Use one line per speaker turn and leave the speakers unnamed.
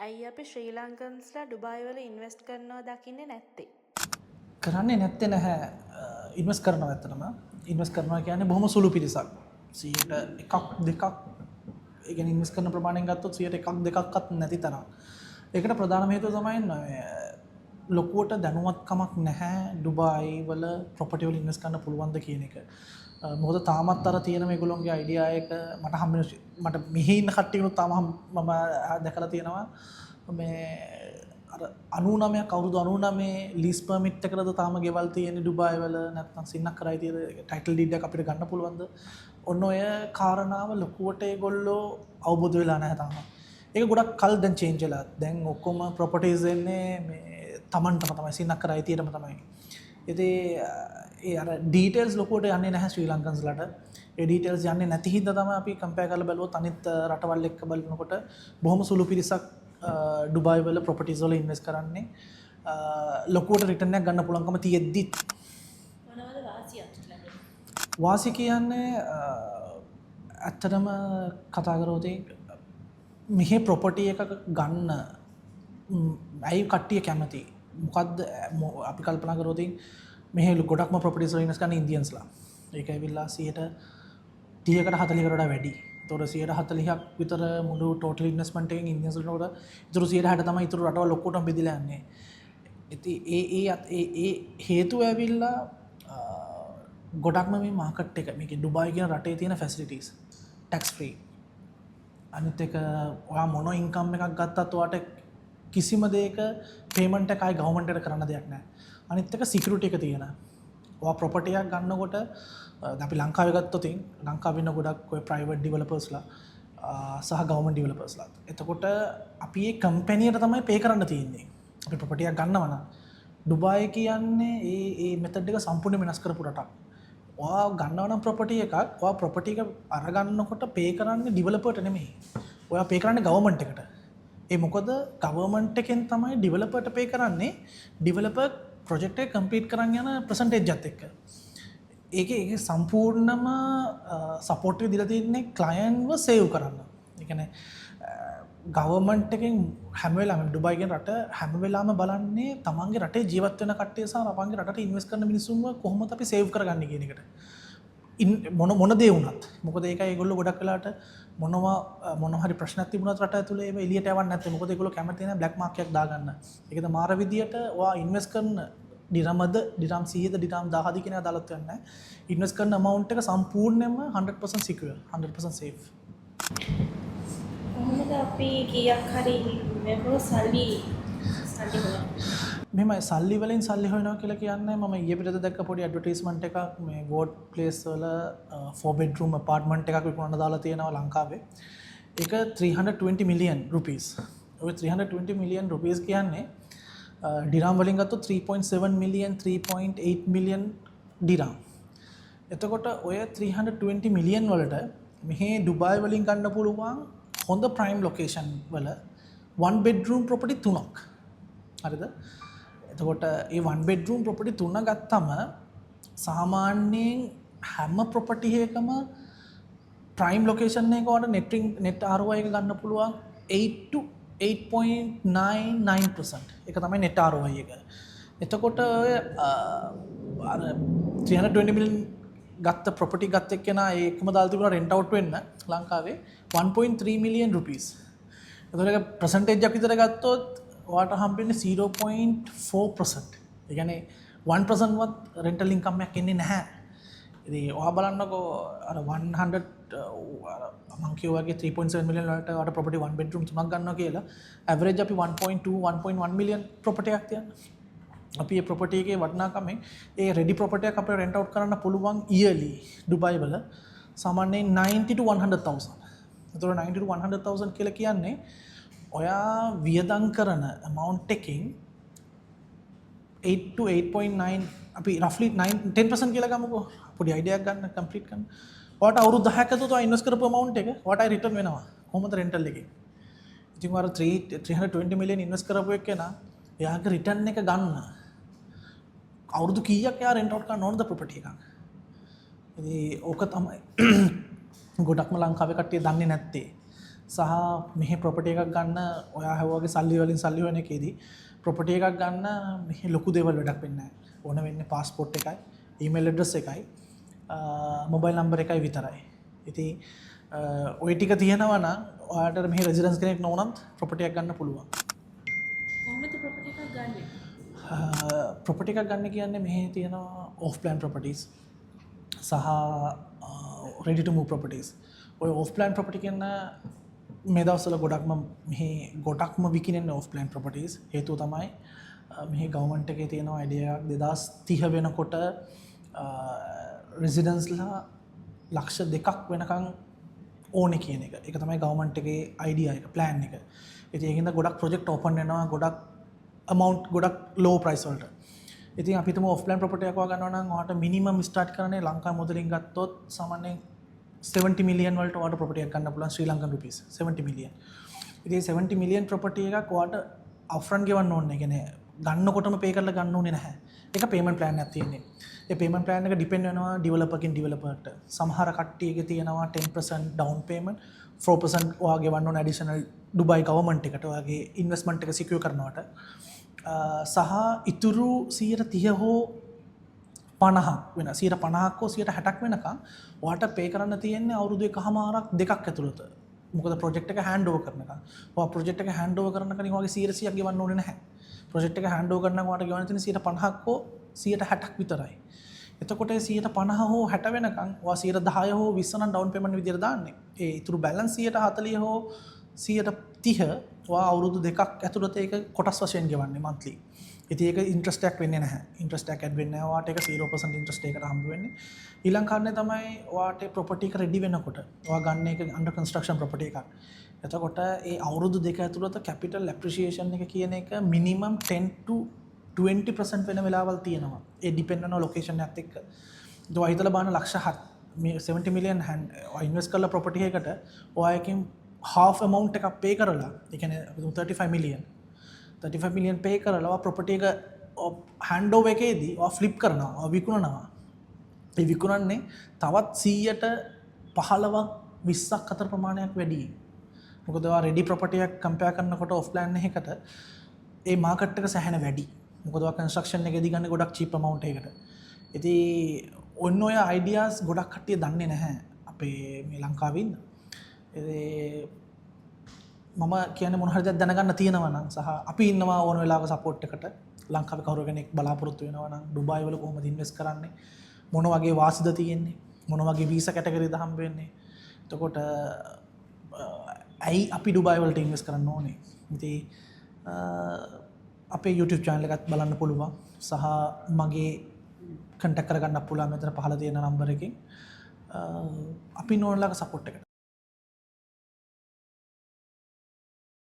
ඇයි අපි ශ්‍රී ලංකන්ස්ලා ඩුබායි වල ඉන්වෙස්ට් කරනවා දකින්නේ නැත්තේ?
කරන්නේ නැත්තේ නැහැ. ඉන්වෙස්ට් කරනවා. ඇත්තටම ඉන්වෙස්ට් කරනවා කියන්නේ බොහොම සුළු පිරිසක්. 1%ක් 2ක්, ඒ කියන්නේ ඉන්වෙස්ට් කරන ප්‍රමාණයෙන් ගත්තොත් 1%ක් 2ක්වත් නැති තරම්. ඒකට ප්‍රධානම හේතුව තමයි මේ ලොකුවට දැනුවත්කමක් නැහැ ඩුබායි වල ප්‍රොපර්ටි වල ඉන්වෙස්ට් කරන්න පුළුවන්ද කියන එක. මොකද තාමත් අර තියෙන මේගොල්ලොන්ගේ අයිඩියා එක මට හම්බ වෙන, මට මෙහි ඉන්න කට්ටියනුත් තාම මම දැකලා තියෙනවා මේ අර 99ක්, අවුරුදු 99 ලීස් පර්මිට් එකකද තාම ගෙවල් තියෙන්නේ ඩුබායි වල, නැත්නම් සින්නක් කරයි තියෙන ටයිටල් ඩීඩ් එකක් අපිට ගන්න පුළුවන්ද? ඔන්න ඔය කාරණාව ලොකුවට ඒගොල්ලෝ අවබෝධ වෙලා නැහැ තාම. ඒක ගොඩක් කල් දැන් චේන්ජ් වෙලා. දැන් ඔක්කොම ප්‍රොපර්ටිස් එන්නේ මේ තමන්ටම තමයි, සින්නක් කරයි තියෙනම තමයි. ඉතින් ඒ අර ඩීටේල්ස් ලොකුවට යන්නේ නැහැ ශ්‍රී ලංකන්ස්ලාට. ඒ ඩීටේල්ස් යන්නේ නැති හින්දා තමයි අපි කම්පෙයාර් කරලා බැලුවොත් අනිත් රටවල් එක්ක බලනකොට බොහොම සුළු පිරිසක් ඩුබායි වල ප්‍රොපර්ටිස් වල ඉන්වෙස්ට් කරන්නේ, ලොකුවට රිටර්න් එකක් ගන්න පුළුවන්කම තියෙද්දිත්.
මොනවද වාසි අපිට ලැබෙන්නේ?
වාසි කියන්නේ ඇත්තටම කතා කරොත් මෙහෙ ප්‍රොපර්ටි එකක ගන්න ඇයි කට්ටිය කැමති? මොකද්ද අපි කල්පනා කරොත් මෙහෙ ගොඩක්ම ප්‍රොපර්ටිස් වල ඉන්වෙස්ට් කරන ඉන්දියන්ස්ලා. ඒක ඇවිල්ලා 30%කට 40කට වඩා වැඩි. එතකොට 40%ක් විතර මුළු ටෝටල් ඉන්වෙස්ට්මන්ට් එකෙන් ඉන්දියන්ස් වලට, ඉතුරු 60% තමයි ඉතුරු රටවල් ඔක්කොටම බෙදලා යන්නේ. ඉතින් ඒ ඒ අත්- ඒ ඒ හේතුව ඇවිල්ලා ගොඩක්ම මේ මාකට් එක, මේකේ ඩුබායි කියන රටේ තියෙන ෆැසිලිටීස්, ටැක්ස් ෆ්‍රී. අනිත් එක ඔයා මොන ඉන්කම් එකක් ගත්තත් ඔයාට කිසිම දෙයක පේමන්ට් එක ආයි ගවර්න්මන්ට් එකට කරන්න දෙයක් නැහැ. අනිත් එක සිකියුරිටි එක තියෙන. ඔයා ප්‍රොපර්ටි එකක් ගන්නකොට දැන් අපි ලංකාවේ ගත්තොත් ලංකාවේ ඉන්න ගොඩක් ඔය ප්‍රයිවට් ඩිවෙලොපර්ස්ලා සහ ගවර්න්මන්ට් ඩිවෙලොපර්ස්ලා. එතකොට අපි ඒ කම්පැනියට තමයි පේ කරන්න තියෙන්නේ. අපි ප්‍රොපර්ටි එකක් ගන්නවා නම්. ඩුබායි කියන්නේ ඒ ඒ මෙතඩ් එක සම්පූර්ණයෙන් වෙනස් කරපු රටක්. ඔයා ගන්නවා නම් ප්‍රොපර්ටි එකක්, ඔයා ප්‍රොපර්ටි එක අරගන්නකොට පේ කරන්නේ ඩිවෙලොපර්ට නෙමෙයි. ඔයා පේ කරන්නේ ගවර්න්මන්ට් එකට. ඒ මොකද ගවර්න්මන්ට් එකෙන් තමයි ඩිවෙලොපර්ට පේ කරන්නේ, ඩිවෙලොපර් ප්‍රොජෙක්ට් එක කම්ප්ලීට් කරන් යන පර්සන්ටේජ් එකත් එක්ක. ඒකේ ඒක සම්පූර්ණම සපෝට් එක දීලා තින්නේ ක්ලයන්ට්ව සේව් කරන්න. ඒ කියන්නේ ගවර්න්මන්ට් එකෙන් හැම වෙලාවෙම ඩුබායි කියන රට හැම වෙලාවෙම බලන්නේ තමන්ගේ රටේ ජීවත් වෙන කට්ටිය සහ තමන්ගේ රටට ඉන්වෙස්ට් කරන මිනිස්සුන්ව කොහොමද අපි සේව් කරගන්නේ කියන එකට. මොන මොන දේ වුණත්. මොකද ඒකයි ඒගොල්ලෝ ගොඩක් වෙලාවට මොනවා මොන හරි ප්‍රශ්නයක් තිබුණත් රට ඇතුලේ ඒව එළියට යවන්නේ නැත්තේ. මොකද ඒගොල්ලෝ කැමති නැහැ බ්ලැක් මාක් එකක් දාගන්න. ඒකද මාර විදියට ඔයා ඉන්වෙස්ට් කරන ඩිරමද, ඩිරම් 100ද ඩිරම් 1000ද කියන එක අදාළත්වයක් නැහැ. ඉන්වෙස්ට් කරන amount එක සම්පූර්ණයෙන්ම 100% secure, 100% safe.
කොහොමද අපි කීයක් හරි මෙහො සල්ලි සල්ලි හොයන්නේ?
මෙහෙමයි, සල්ලි වලින් සල්ලි හොයනවා කියලා කියන්නේ මම ඊයේ පෙරේද දැක්ක පොඩි ඇඩ්වර්ටයිස්මන්ට් එකක්. මේ වෝඩ් ප්ලේස් වල 4 බෙඩ්රූම් ඇපාර්ට්මන්ට් එකක් විකුණන්න දාලා තියෙනවා ලංකාවේ. ඒක 320 මිලියන් රුපීස්. ඔය 320 මිලියන් රුපීස් කියන්නේ ඩිරාම් වලින් ගත්තොත් 3.7 මිලියන්, 3.8 මිලියන් ඩිරාම්. එතකොට ඔය 320 මිලියන් වලට මෙහේ ඩුබායි වලින් ගන්න පුළුවන් හොඳ ප්‍රයිම් ලොකේෂන් වල වන් බෙඩ්රූම් ප්‍රොපර්ටි තුනක්. හරිද? එතකොට ඒ වන් බෙඩ්රූම් ප්‍රොපර්ටි තුන ගත්තම සාමාන්‍යයෙන් හැම ප්‍රොපර්ටි එකකම ප්‍රයිම් ලොකේෂන් එක ඔයාලට නෙට් නෙට් ROI එක ගන්න පුළුවන් 8 to 8.99%. ඒක තමයි නෙට් ROI එක. එතකොට ඔය අර 320 මිලියන් ගත්ත ප්‍රොපර්ටි ගත්ත එක්කෙනා ඒකම දාලා තිබුණා රෙන්ට් අවුට් වෙන්න ලංකාවේ 1.3 මිලියන් රුපීස්. එතකොට ඒක පර්සන්ටේජ් එකක් විතර ගත්තොත් ඔයාට හම්බෙන්නේ 0.4%. ඒ කියන්නේ 1% වත් රෙන්ටල් ඉන්කම් එකක් එන්නේ නැහැ. ඉතින් ඔයා බලන්නකෝ අර 100, අර මං කිව්වා වගේ 3.7 මිලියන් වලට ඔයාට ප්‍රොපර්ටි 1 බෙඩ්රූම් තුනක් ගන්නවා කියලා ඇවරේජ් අපි 1.2, 1.1 මිලියන් ප්‍රොපර්ටි එකක් තියන්න. අපි මේ ප්‍රොපර්ටි එකේ වටිනාකමෙන් ඒ රෙඩි ප්‍රොපර්ටි එකක් අපිට රෙන්ට් අවුට් කරන්න පුළුවන් ඉයර්ලි ඩුබායි වල සාමාන්‍යයෙන් 90 to 100,000. එතකොට 90 to 100,000 කියලා කියන්නේ ඔයා වියදම් කරන amount එකෙන් 8 to 8.9, අපි roughly 9 10% කියලා ගමුකෝ. පොඩි අයිඩියා එකක් ගන්න, කම්ප්ලීට් කරන්න. ඔයාට අවුරුදු 10ක් ඇතුළත ඔයා ඉන්වෙස්ට් කරපු amount එක ඔයාට ආයි රිටර්න් වෙනවා. කොහොමද? රෙන්ටල් එකෙන්. ඉතින් ඔයාලා 3 320 මිලියන් ඉන්වෙස්ට් කරපු එක්කෙනා එයාගේ රිටර්න් එක ගන්න අවුරුදු කීයක් එයා රෙන්ට් අවුට් කරන්න ඕනද ප්‍රොපර්ටි එකක්? ඉතින් ඕක තමයි ගොඩක්ම ලංකාවේ කට්ටිය දන්නේ නැත්තේ. සහ මෙහෙ ප්‍රොපර්ටි එකක් ගන්න ඔයා ඇහුවා වගේ සල්ලි වලින් සල්ලි හොයන එකේදී ප්‍රොපර්ටි එකක් ගන්න මෙහෙ ලොකු දේවල් වැඩක් වෙන්නේ නැහැ. ඕන වෙන්නේ පාස්පෝර්ට් එකයි, ඊමේල් ඇඩ්‍රස් එකයි, මොබයිල් නම්බර් එකයි විතරයි. ඉතින් ඔය ටික තියෙනවා නම් ඔයාට මෙහෙ රෙසිඩන්ස් කෙනෙක් නොවුනත් ප්‍රොපර්ටි එකක් ගන්න පුළුවන්.
කොහොමද ප්‍රොපර්ටි එකක් ගන්නෙ?
ප්‍රොපර්ටි එකක් ගන්න කියන්නේ මෙහෙ තියෙනවා ඔෆ් ප්ලෑන් ප්‍රොපර්ටිස් සහ රෙඩි ටු මූව් ප්‍රොපර්ටිස්. ඔය ඔෆ් ප්ලෑන් ප්‍රොපර්ටි කියන මේ දවස්වල ගොඩක්ම මෙහි ගොඩක්ම විකිනෙන්නේ ඔෆ් ප්ලෑන් ප්‍රොපර්ටිස්. හේතුව තමයි මෙහි ගවර්න්මන්ට් එකේ තියෙන අයිඩියා එකක් 2030 වෙනකොට රෙසිඩන්ස්ලා 2 ලක්ෂ වෙනකන් ඕනේ කියන එක. ඒක තමයි ගවර්න්මන්ට් එකේ අයිඩියා එක, ප්ලෑන් එක. ඉතින් ඒකින්ද ගොඩක් ප්‍රොජෙක්ට් ඕපන් වෙනවා, ගොඩක් amount, ගොඩක් ලෝ ප්‍රයිස් වලට. ඉතින් අපි හිතමු ඔෆ් ප්ලෑන් ප්‍රොපර්ටි එකක් ගන්නවා නම් ඔයාට මිනිමම් ස්ටාර්ට් කරන්නේ ලංකා මුදලින් ගත්තොත් සාමාන්‍යයෙන් 70 මිලියන් වලට ඔයාට ප්‍රොපර්ටි එකක් ගන්න පුළුවන්, ශ්‍රී ලංකන් රුපීස් 70 මිලියන්. ඉතින් 70 මිලියන් ප්‍රොපර්ටි එකක් ඔයාට අප්ෆ්‍රන්ට් ගෙවන්න ඕනේ. ඒ කියන්නේ ගන්නකොටම පේ කරලා ගන්න ඕනේ නැහැ. ඒක පේමන්ට් ප්ලෑන් එකක් තියෙන්නේ. ඒ පේමන්ට් ප්ලෑන් එක ඩිපෙන්ඩ් වෙනවා ඩෙවලොපර්කින් ඩෙවලොපර්ට. සමහර කට්ටියගේ තියෙනවා 10% ඩවුන් පේමන්ට්, 4% ඔයා ගෙවන්න ඕන ඇඩිෂනල් ඩුබායි ගවර්න්මන්ට් එකට ඔයාගේ ඉන්වෙස්ට්මන්ට් එක සිකියර් කරනවට. සහ ඉතුරු 30% හෝ 50ක් වෙන 50ක් හෝ 60ක් වෙනකන් ඔයාට පේ කරන්න තියෙන්නේ අවුරුදු එකහමාරක් දෙකක් ඇතුළත. මොකද ප්‍රොජෙක්ට් එක හෑන්ඩ් ඕවර් කරනකන්. ඔයා ප්‍රොජෙක්ට් එක හෑන්ඩ් ඕවර් කරනකන් ඔයාගේ 100ක් ගෙවන්න ඕනේ නැහැ. ප්‍රොජෙක්ට් එක හෑන්ඩ් ඕවර් කරනකන් ඔයාට ගෙවන්න තියෙන්නේ 50ක් හෝ 60ක් විතරයි. එතකොට ඒ 50 හෝ 60 වෙනකන් ඔයා 10% හෝ 20 නම් ඩවුන් පේමන්ට් විදියට දාන්නේ. ඒ ඉතුරු බැලන්ස් 40 හෝ 30% ඔයා අවුරුදු 2ක් ඇතුළත ඒක කොටස් වශයෙන් ගෙවන්නේ මන්ත්ලි. ඉතින් ඒක ඉන්ට්‍රස්ට් එකක් වෙන්නේ නැහැ. ඉන්ට්‍රස්ට් එකක් ඇඩ් වෙන්නේ නැහැ. ඔයාට ඒක 0% ඉන්ට්‍රස්ට් එකකට හම්බ වෙන්නේ. ඊළඟ කාරණේ තමයි ඔයාට ප්‍රොපර්ටි එක රෙඩි වෙනකොට ඔයා ගන්න එක අන්ඩර් කන්ස්ට්‍රක්ෂන් ප්‍රොපර්ටි එකක්. එතකොට ඒ අවුරුදු 2 ඇතුළත කැපිටල් ඇප්‍රීසියේෂන් එක කියන එක මිනිමම් 10 to 20% වෙන වෙලාවල් තියෙනවා. ඒ ඩිපෙන්ඩ් වෙනවා ලොකේෂන් එකත් එක්ක. ඉතින් ඔයා හිතලා බලන්න ලක්ෂ 7 මේ 70 මිලියන් ඔයා ඉන්වෙස්ට් කරලා ප්‍රොපර්ටි එකකට ඔයා එකෙන් half amount එකක් පේ කරලා, ඒ කියන්නේ අපි හිතමු 35 මිලියන්, 35 මිලියන් පේ කරලා ඔයා ප්‍රොපර්ටි එක හෑන්ඩ් ඕවර් එකේදී ඔයා ෆ්ලිප් කරනවා, ඔයා විකුණනවා. ඒ විකුණන්නේ තවත් 15ක් 20ක් අතර ප්‍රමාණයක් වැඩි. මොකද ඔයා රෙඩි ප්‍රොපර්ටි එකක් කම්පෙයාර් කරනකොට ඔෆ් ප්ලෑන් එකකට ඒ මාකට් එක සැහැණ වැඩි. මොකද ඔයා කන්ස්ට්‍රක්ෂන් එකේදී ගන්න ගොඩක් චීප් amount එකකට. ඉතින් ඔන්න ඔය අයිඩියාස් ගොඩක් කට්ටිය දන්නේ නැහැ අපේ මේ ලංකාවේ ඉන්න. ඉතින් මම කියන්නේ මොන හරි දෙයක් දැනගන්න තියෙනවා නම් සහ අපි ඉන්නවා ඕන වෙලාවක සපෝට් එකට. ලංකාවේ කවුරු කෙනෙක් බලාපොරොත්තු වෙනවා නම් ඩුබායි වල කොහොමද ඉන්වෙස්ට් කරන්නේ, මොන වගේ වාසිද තියෙන්නේ, මොන වගේ වීසා කැටගරිද හම්බ වෙන්නේ, එතකොට ඇයි අපි ඩුබායි වලට ඉන්වෙස්ට් කරන්න ඕනේ. ඉතින් අපේ YouTube channel එකත් බලන්න පුළුවන් සහ මගේ කන්ටැක්ට් කරගන්න පුළුවන් මෙතන පහළ තියෙන නම්බර් එකකින්. අපි ඕන වෙලාවක සපෝට් එකට.